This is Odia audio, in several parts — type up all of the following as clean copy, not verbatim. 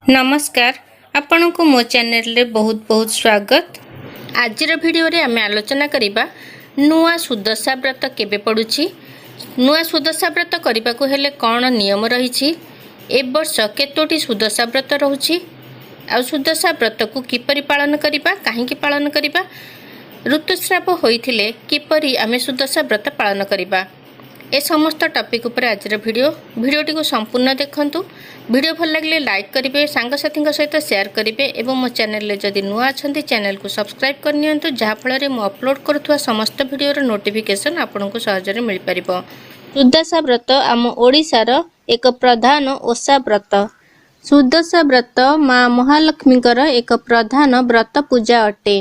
ନମସ୍କାର, ଆପଣଙ୍କୁ ମୋ ଚ୍ୟାନେଲରେ ବହୁତ ବହୁତ ସ୍ୱାଗତ। ଆଜିର ଭିଡ଼ିଓରେ ଆମେ ଆଲୋଚନା କରିବା ନୂଆ ସୁଦଶା ବ୍ରତ କେବେ ପଡ଼ୁଛି, ନୂଆ ସୁଦଶା ବ୍ରତ କରିବାକୁ ହେଲେ କ'ଣ ନିୟମ ରହିଛି, ଏ ବର୍ଷ କେତୋଟି ସୁଦଶା ବ୍ରତ ରହୁଛି, ଆଉ ସୁଦଶା ବ୍ରତକୁ କିପରି ପାଳନ କରିବା, କାହିଁକି ପାଳନ କରିବା, ଋତୁସ୍ରାବ ହୋଇଥିଲେ କିପରି ଆମେ ସୁଦଶା ବ୍ରତ ପାଳନ କରିବା, ଏ ସମସ୍ତ ଟପିକ୍ ଉପରେ ଆଜିର ଭିଡ଼ିଓ। ଭିଡ଼ିଓଟିକୁ ସମ୍ପୂର୍ଣ୍ଣ ଦେଖନ୍ତୁ। ଭିଡ଼ିଓ ଭଲ ଲାଗିଲେ ଲାଇକ୍ କରିବେ, ସାଙ୍ଗସାଥୀଙ୍କ ସହିତ ସେୟାର କରିବେ ଏବଂ ମୋ ଚ୍ୟାନେଲରେ ଯଦି ନୂଆ ଅଛନ୍ତି, ଚ୍ୟାନେଲକୁ ସବସ୍କ୍ରାଇବ୍ କରିନିଅନ୍ତୁ, ଯାହାଫଳରେ ମୁଁ ଅପଲୋଡ଼ କରୁଥିବା ସମସ୍ତ ଭିଡ଼ିଓର ନୋଟିଫିକେସନ୍ ଆପଣଙ୍କୁ ସହଜରେ ମିଳିପାରିବ। ସୁଦଶା ବ୍ରତ ଆମ ଓଡ଼ିଶାର ଏକ ପ୍ରଧାନ ଓଷା ବ୍ରତ। ସୁଦଶା ବ୍ରତ ମା ମହାଲକ୍ଷ୍ମୀଙ୍କର ଏକ ପ୍ରଧାନ ବ୍ରତ ପୂଜା ଅଟେ।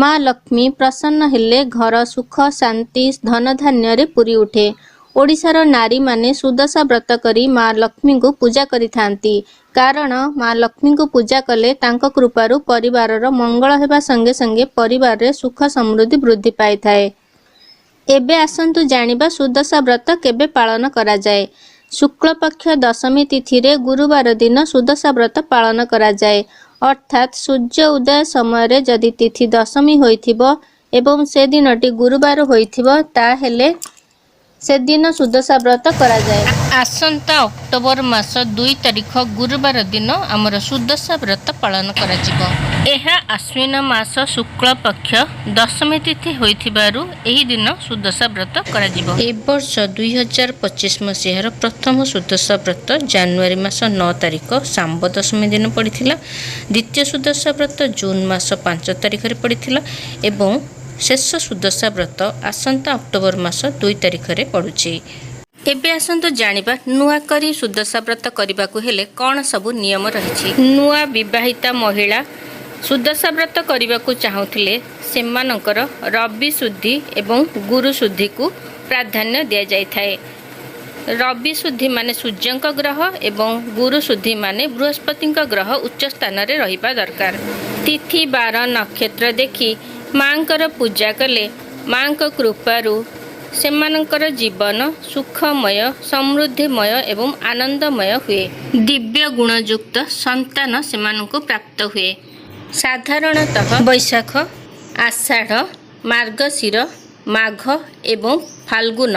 ମା ଲକ୍ଷ୍ମୀ ପ୍ରସନ୍ନ ହେଲେ ଘର ସୁଖ, ଶାନ୍ତି, ଧନଧାନ୍ୟରେ ପୁରି ଉଠେ। ଓଡ଼ିଶାର ନାରୀମାନେ ସୁଦଶା ବ୍ରତ କରି ମା ଲକ୍ଷ୍ମୀଙ୍କୁ ପୂଜା କରିଥାନ୍ତି, କାରଣ ମା ଲକ୍ଷ୍ମୀଙ୍କୁ ପୂଜା କଲେ ତାଙ୍କ କୃପାରୁ ପରିବାରର ମଙ୍ଗଳ ହେବା ସଙ୍ଗେ ସଙ୍ଗେ ପରିବାରରେ ସୁଖ ସମୃଦ୍ଧି ବୃଦ୍ଧି ପାଇଥାଏ। ଏବେ ଆସନ୍ତୁ ଜାଣିବା ସୁଦଶା ବ୍ରତ କେବେ ପାଳନ କରାଯାଏ। ଶୁକ୍ଳପକ୍ଷ ଦଶମୀ ତିଥିରେ ଗୁରୁବାର ଦିନ ସୁଦଶା ବ୍ରତ ପାଳନ କରାଯାଏ। ଅର୍ଥାତ୍ ସୂର୍ଯ୍ୟ ଉଦୟ ସମୟରେ ଯଦି ତିଥି ଦଶମୀ ହୋଇଥିବ ଏବଂ ସେଦିନଟି ଗୁରୁବାର ହୋଇଥିବ, ତାହେଲେ ସେଦିନ ସୁଦଶା ବ୍ରତ କରାଯାଏ। ଆସନ୍ତା ଅକ୍ଟୋବର ମାସ 2 ତାରିଖ ଗୁରୁବାର ଦିନ ଆମର ସୁଦଶା ବ୍ରତ ପାଳନ କରାଯିବ। ଏହା ଆଶ୍ୱିନ ମାସ ଶୁକ୍ଳ ପକ୍ଷ ଦଶମୀ ତିଥି ହୋଇଥିବାରୁ ଏହି ଦିନ ସୁଦଶା ବ୍ରତ କରାଯିବ। ଏ ବର୍ଷ 2025 ମସିହାର ପ୍ରଥମ ସୁଦଶା ବ୍ରତ ଜାନୁଆରୀ ମାସ 9 ତାରିଖ ଶାମ୍ବ ଦଶମୀ ଦିନ ପଡ଼ିଥିଲା। ଦ୍ୱିତୀୟ ସୁଦଶା ବ୍ରତ ଜୁନ୍ ମାସ 5 ତାରିଖରେ ପଡ଼ିଥିଲା ଏବଂ ଶେଷ ସୁଦଶା ବ୍ରତ ଆସନ୍ତା ଅକ୍ଟୋବର ମାସ 2 ତାରିଖରେ ପଡ଼ୁଛି। ଏବେ ଆସନ୍ତୁ ଜାଣିବା ନୂଆ କରି ସୁଦଶା ବ୍ରତ କରିବାକୁ ହେଲେ କ'ଣ ସବୁ ନିୟମ ରହିଛି। ନୂଆ ବିବାହିତା ମହିଳା ସୁଦଶା ବ୍ରତ କରିବାକୁ ଚାହୁଁଥିଲେ ସେମାନଙ୍କର ରବି ଶୁଦ୍ଧି ଏବଂ ଗୁରୁ ଶୁଦ୍ଧିକୁ ପ୍ରାଧାନ୍ୟ ଦିଆଯାଇଥାଏ। ରବି ଶୁଦ୍ଧି ମାନେ ସୂର୍ଯ୍ୟଙ୍କ ଗ୍ରହ ଏବଂ ଗୁରୁ ଶୁଦ୍ଧି ମାନେ ବୃହସ୍ପତିଙ୍କ ଗ୍ରହ ଉଚ୍ଚ ସ୍ଥାନରେ ରହିବା ଦରକାର। ତିଥି, ବାର, ନକ୍ଷତ୍ର ଦେଖି ମାଙ୍କର ପୂଜା କଲେ ମାଙ୍କ କୃପାରୁ ସେମାନଙ୍କର ଜୀବନ ସୁଖମୟ, ସମୃଦ୍ଧିମୟ ଏବଂ ଆନନ୍ଦମୟ ହୁଏ। ଦିବ୍ୟ ଗୁଣଯୁକ୍ତ ସନ୍ତାନ ସେମାନଙ୍କୁ ପ୍ରାପ୍ତ ହୁଏ। ସାଧାରଣତଃ ବୈଶାଖ, ଆଷାଢ଼, ମାର୍ଗଶିର, ମାଘ ଏବଂ ଫାଲ୍ଗୁନ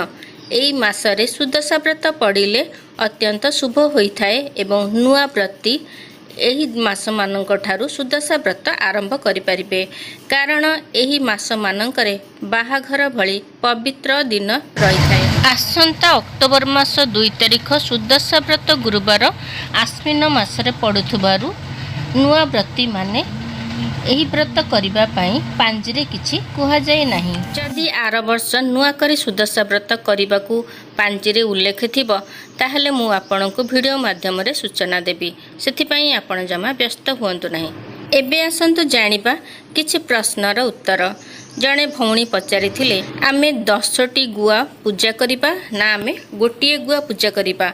ଏଇ ମାସରେ ସୁଦଶା ବ୍ରତ ପଡ଼ିଲେ ଅତ୍ୟନ୍ତ ଶୁଭ ହୋଇଥାଏ ଏବଂ ନୂଆ ବ୍ରତୀ ଏହି ମାସମାନଙ୍କ ଠାରୁ ସୁଦଶା ବ୍ରତ ଆରମ୍ଭ କରିପାରିବେ, କାରଣ ଏହି ମାସମାନଙ୍କରେ ବାହାଘର ଭଳି ପବିତ୍ର ଦିନ ରହିଥାଏ। ଆସନ୍ତା ଅକ୍ଟୋବର ମାସ 2 ତାରିଖ ସୁଦଶା ବ୍ରତ ଗୁରୁବାର ଆଶ୍ୱିନ ମାସରେ ପଡ଼ୁଥିବାରୁ ନୂଆ ବ୍ରତୀମାନେ ଏହି ବ୍ରତ କରିବା ପାଇଁ ପାଞ୍ଜିରେ କିଛି କୁହାଯାଇ ନାହିଁ। ଯଦି ଆର ବର୍ଷ ନୂଆ କରି ସୁଦଶା ବ୍ରତ କରିବାକୁ ପାଞ୍ଜିରେ ଉଲ୍ଲେଖ ଥିବ, ତାହେଲେ ମୁଁ ଆପଣଙ୍କୁ ଭିଡ଼ିଓ ମାଧ୍ୟମରେ ସୂଚନା ଦେବି। ସେଥିପାଇଁ ଆପଣ ଜମା ବ୍ୟସ୍ତ ହୁଅନ୍ତୁ ନାହିଁ। ଏବେ ଆସନ୍ତୁ ଜାଣିବା କିଛି ପ୍ରଶ୍ନର ଉତ୍ତର। ଜଣେ ଭଉଣୀ ପଚାରିଥିଲେ, ଆମେ 10ଟି ଗୁଆ ପୂଜା କରିବା ନା ଆମେ ଗୋଟିଏ ଗୁଆ ପୂଜା କରିବା?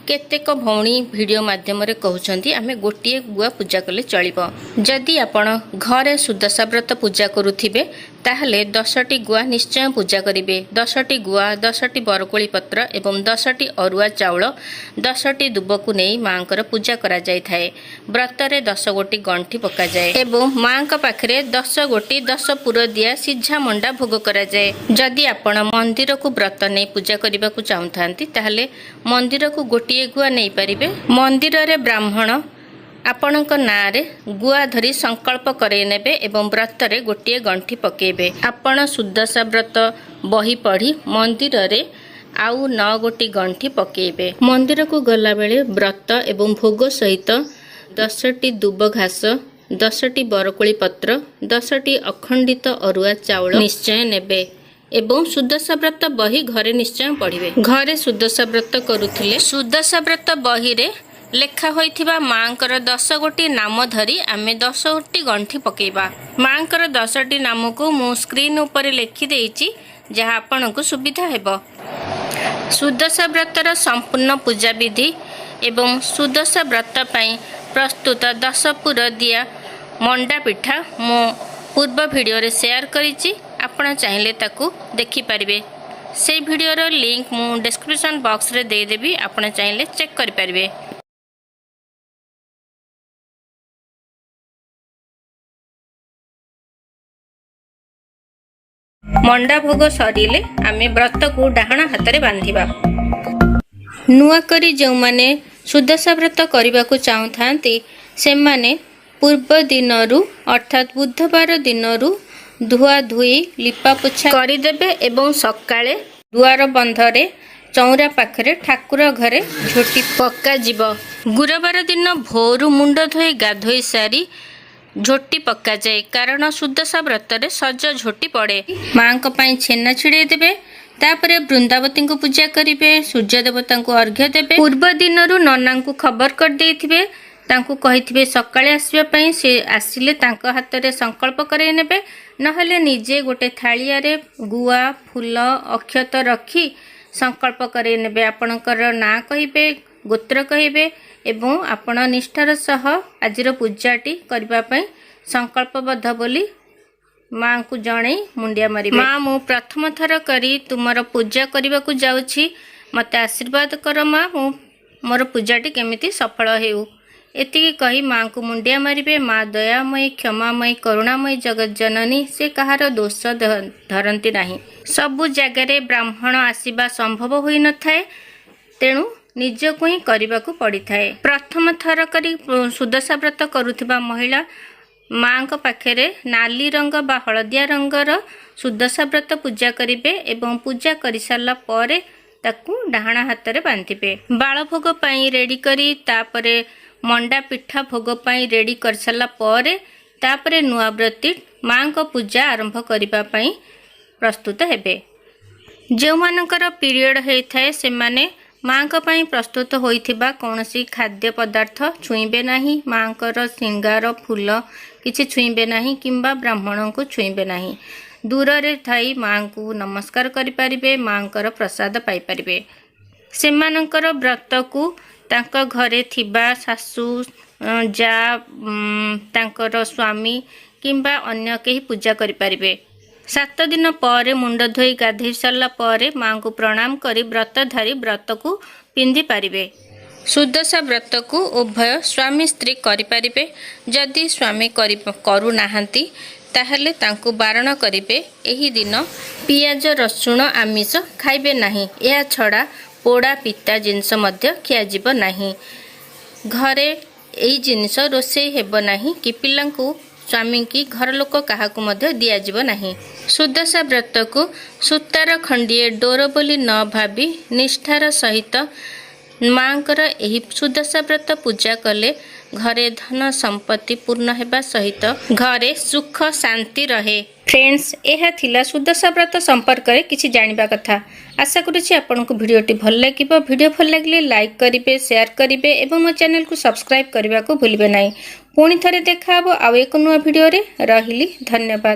କେତେକ ଭଉଣୀ ଭିଡ଼ିଓ ମାଧ୍ୟମରେ କହୁଛନ୍ତି, ଆମେ ଗୋଟିଏ ଗୁଆ ପୂଜା କଲେ ଚଳିବ। ଯଦି ଆପଣ ଘରେ ସୁଦଶା ବ୍ରତ ପୂଜା କରୁଥିବେ, ତାହେଲେ 10ଟି ଗୁଆ ନିଶ୍ଚୟ ପୂଜା କରିବେ। 10ଟି ଗୁଆ, 10ଟି ବରକୋଳି ପତ୍ର ଏବଂ 10ଟି ଅରୁଆ ଚାଉଳ, 10ଟି ଦୁବକୁ ନେଇ ମାଙ୍କର ପୂଜା କରାଯାଇଥାଏ। ବ୍ରତରେ 10 ଗୋଟି ଗଣ୍ଠି ପକାଯାଏ ଏବଂ ମାଙ୍କ ପାଖରେ 10 ଗୋଟି 10 ପୁର ଦିଆ ସିଝା ମଣ୍ଡା ଭୋଗ କରାଯାଏ। ଯଦି ଆପଣ ମନ୍ଦିରକୁ ବ୍ରତ ନେଇ ପୂଜା କରିବାକୁ ଚାହୁଁଥାନ୍ତି, ତାହେଲେ ମନ୍ଦିରକୁ ଗୋଟିଏ ଗୁଆ ନେଇପାରିବେ। ମନ୍ଦିରରେ ବ୍ରାହ୍ମଣ ଆପଣଙ୍କ ନାଁରେ ଗୁଆ ଧରି ସଂକଳ୍ପ କରେଇ ନେବେ ଏବଂ ବ୍ରତରେ ଗୋଟିଏ ଗଣ୍ଠି ପକାଇବେ। ଆପଣ ସୁଦଶା ବ୍ରତ ବହି ପଢ଼ି ମନ୍ଦିରରେ ଆଉ 9 ଗୋଟି ଗଣ୍ଠି ପକାଇବେ। ମନ୍ଦିରକୁ ଗଲାବେଳେ ବ୍ରତ ଏବଂ ଭୋଗ ସହିତ 10ଟି ଦୁବ ଘାସ, 10ଟି ବରକୋଳି ପତ୍ର, 10ଟି ଅଖଣ୍ଡିତ ଅରୁଆ ଚାଉଳ ନିଶ୍ଚୟ ନେବେ ଏବଂ ସୁଦଶା ବ୍ରତ ବହି ଘରେ ନିଶ୍ଚୟ ପଢ଼ିବେ। ଘରେ ସୁଦଶା ବ୍ରତ କରୁଥିଲେ ସୁଦଶା ବ୍ରତ ବହିରେ ଲେଖା ହୋଇଥିବା ମାଙ୍କର 10 ଗୋଟି ନାମ ଧରି ଆମେ 10ଟି ଗଣ୍ଠି ପକାଇବା। ମାଙ୍କର 10ଟି ନାମକୁ ମୁଁ ସ୍କ୍ରିନ୍ ଉପରେ ଲେଖିଦେଇଛି, ଯାହା ଆପଣଙ୍କୁ ସୁବିଧା ହେବ। ସୁଦଶା ବ୍ରତର ସମ୍ପୂର୍ଣ୍ଣ ପୂଜାବିଧି ଏବଂ ସୁଦଶା ବ୍ରତ ପାଇଁ ପ୍ରସ୍ତୁତ 10 ପୁର ଦିଆ ମଣ୍ଡା ପିଠା ମୁଁ ପୂର୍ବ ଭିଡ଼ିଓରେ ସେୟାର କରିଛି। ଆପଣ ଚାହିଁଲେ ତାକୁ ଦେଖିପାରିବେ। ସେଇ ଭିଡ଼ିଓର ଲିଙ୍କ ମୁଁ ଡେସ୍କ୍ରିପସନ୍ ବକ୍ସରେ ଦେଇଦେବି, ଆପଣ ଚାହିଁଲେ ଚେକ୍ କରିପାରିବେ। ମଣ୍ଡା ଭୋଗ ସରିଲେ ଆମେ ବ୍ରତକୁ ଡାହାଣ ହାତରେ ବାନ୍ଧିବା। ନୂଆ କରି ଯେଉଁମାନେ ସୁଦଶା ବ୍ରତ କରିବାକୁ ଚାହୁଁଥାନ୍ତି, ସେମାନେ ପୂର୍ବ ଦିନରୁ ଅର୍ଥାତ୍ ବୁଧବାର ଦିନରୁ ଧୁଆ ଧୁଇ ଲିପା ପୋଛା କରିଦେବେ ଏବଂ ସକାଳେ ଦୁଆର ବନ୍ଧରେ, ଚଉଁରା ପାଖରେ, ଠାକୁର ଘରେ ଝୋଟି ପକାଯିବ। ଗୁରୁବାର ଦିନ ଭୋରୁ ମୁଣ୍ଡ ଧୋଇ ଗାଧୋଇ ସାରି ଝୋଟି ପକାଯାଏ, କାରଣ ସୁଦଶା ବ୍ରତରେ ସଜ ଝୋଟି ପଡ଼େ। ମାଙ୍କ ପାଇଁ ଛେନା ଛିଡ଼େଇ ଦେବେ। ତାପରେ ବୃନ୍ଦାବତୀଙ୍କୁ ପୂଜା କରିବେ, ସୂର୍ଯ୍ୟ ଦେବତାଙ୍କୁ ଅର୍ଘ୍ୟ ଦେବେ। ପୂର୍ବ ଦିନରୁ ନନାଙ୍କୁ ଖବର କରିଦେଇଥିବେ, ତାଙ୍କୁ କହିଥିବେ ସକାଳେ ଆସିବା ପାଇଁ। ସେ ଆସିଲେ ତାଙ୍କ ହାତରେ ସଂକଳ୍ପ କରେଇ ନେବେ, ନହେଲେ ନିଜେ ଗୋଟେ ଥାଳିଆରେ ଗୁଆ, ଫୁଲ, ଅକ୍ଷତ ରଖି ସଂକଳ୍ପ କରେଇ ନେବେ। ଆପଣଙ୍କର ନାଁ କହିବେ, ଗୋତ୍ର କହିବେ ଏବଂ ଆପଣ ନିଷ୍ଠାର ସହ ଆଜିର ପୂଜାଟି କରିବା ପାଇଁ ସଂକଳ୍ପବଦ୍ଧ ବୋଲି ମାଙ୍କୁ ଜଣେଇ ମୁଣ୍ଡିଆ ମାରିବେ। ମା, ମୁଁ ପ୍ରଥମ ଥର କରି ତୁମର ପୂଜା କରିବାକୁ ଯାଉଛି, ମୋତେ ଆଶୀର୍ବାଦ କର ମା, ମୁଁ ମୋର ପୂଜାଟି କେମିତି ସଫଳ ହେଉ। ଏତିକି କହି ମାଙ୍କୁ ମୁଣ୍ଡିଆ ମାରିବେ। ମା ଦୟାମୟୀ, କ୍ଷମାମୟୀ, କରୁଣାମୟୀ ଜଗତ ଜନନୀ, ସେ କାହାର ଦୋଷ ଧରନ୍ତି ନାହିଁ। ସବୁ ଜାଗାରେ ବ୍ରାହ୍ମଣ ଆସିବା ସମ୍ଭବ ହୋଇନଥାଏ, ତେଣୁ ନିଜକୁ ହିଁ କରିବାକୁ ପଡ଼ିଥାଏ। ପ୍ରଥମ ଥର କରି ସୁଦଶା ବ୍ରତ କରୁଥିବା ମହିଳା ମାଙ୍କ ପାଖରେ ନାଲି ରଙ୍ଗ ବା ହଳଦିଆ ରଙ୍ଗର ସୁଦଶା ବ୍ରତ ପୂଜା କରିବେ ଏବଂ ପୂଜା କରିସାରିଲା ପରେ ତାକୁ ଡାହାଣ ହାତରେ ବାନ୍ଧିବେ। ବାଳଭୋଗ ପାଇଁ ରେଡ଼ି କରି, ତାପରେ ମଣ୍ଡା ପିଠା ଭୋଗ ପାଇଁ ରେଡ଼ି କରିସାରିଲା ପରେ, ତାପରେ ନୂଆ ବ୍ରତୀ ମାଙ୍କ ପୂଜା ଆରମ୍ଭ କରିବା ପାଇଁ ପ୍ରସ୍ତୁତ ହେବେ। ଯେଉଁମାନଙ୍କର ପିରିୟଡ଼ ହେଇଥାଏ, ସେମାନେ ମାଙ୍କ ପାଇଁ ପ୍ରସ୍ତୁତ ହୋଇଥିବା କୌଣସି ଖାଦ୍ୟ ପଦାର୍ଥ ଛୁଇଁବେ ନାହିଁ, ମାଙ୍କର ସିଙ୍ଗାର ଫୁଲ କିଛି ଛୁଇଁବେ ନାହିଁ କିମ୍ବା ବ୍ରାହ୍ମଣଙ୍କୁ ଛୁଇଁବେ ନାହିଁ। ଦୂରରେ ଥାଇ ମାଙ୍କୁ ନମସ୍କାର କରିପାରିବେ, ମାଙ୍କର ପ୍ରସାଦ ପାଇପାରିବେ। ସେମାନଙ୍କର ବ୍ରତକୁ ତାଙ୍କ ଘରେ ଥିବା ଶାଶୁ, ଯା, ତାଙ୍କର ସ୍ୱାମୀ କିମ୍ବା ଅନ୍ୟ କେହି ପୂଜା କରିପାରିବେ। 7 ଦିନ ପରେ ମୁଣ୍ଡ ଧୋଇ ଗାଧୋଇ ସାରିଲା ପରେ ମାଙ୍କୁ ପ୍ରଣାମ କରି ବ୍ରତଧାରୀ ବ୍ରତକୁ ପିନ୍ଧି ପାରିବେ। ସୁଦଶା ବ୍ରତକୁ ଉଭୟ ସ୍ୱାମୀ ସ୍ତ୍ରୀ କରିପାରିବେ। ଯଦି ସ୍ୱାମୀ କରୁନାହାନ୍ତି, ତାହେଲେ ତାଙ୍କୁ ବାରଣ କରିବେ। ଏହି ଦିନ ପିଆଜ, ରସୁଣ, ଆମିଷ ଖାଇବେ ନାହିଁ। ଏହା ଛଡ଼ା ପୋଡ଼ା ପିତା ଜିନିଷ ମଧ୍ୟ ଖିଆଯିବ ନାହିଁ। ଘରେ ଏହି ଜିନିଷ ରୋଷେଇ ହେବ ନାହିଁ କି ପିଲାଙ୍କୁ, ସ୍ୱାମୀକି, ଘର ଲୋକ କାହାକୁ ମଧ୍ୟ ଦିଆଯିବ ନାହିଁ। ସୁଦଶା ବ୍ରତକୁ ସୂତାର ଖଣ୍ଡିଏ ଡୋର ବୋଲି ନ ଭାବି ନିଷ୍ଠାର ସହିତ ମାଙ୍କର ଏହି ସୁଦଶା ବ୍ରତ ପୂଜା କଲେ ଘରେ ଧନ ସମ୍ପତ୍ତି ପୂର୍ଣ୍ଣ ହେବା ସହିତ ଘରେ ସୁଖ ଶାନ୍ତି ରହେ। ଫ୍ରେଣ୍ଡସ୍, ଏହା ଥିଲା ସୁଦଶା ବ୍ରତ ସମ୍ପର୍କରେ କିଛି ଜାଣିବା କଥା। ଆଶା କରୁଛି ଆପଣଙ୍କୁ ଭିଡ଼ିଓଟି ଭଲ ଲାଗିବ। ଭିଡ଼ିଓ ଭଲ ଲାଗିଲେ ଲାଇକ୍ କରିବେ, ସେୟାର କରିବେ ଏବଂ ମୋ ଚ୍ୟାନେଲକୁ ସବସ୍କ୍ରାଇବ୍ କରିବାକୁ ଭୁଲିବେ ନାହିଁ। ପୁଣି ଥରେ ଦେଖା ହେବ ଆଉ ଏକ ନୂଆ ଭିଡ଼ିଓରେ। ରହିଲି, ଧନ୍ୟବାଦ।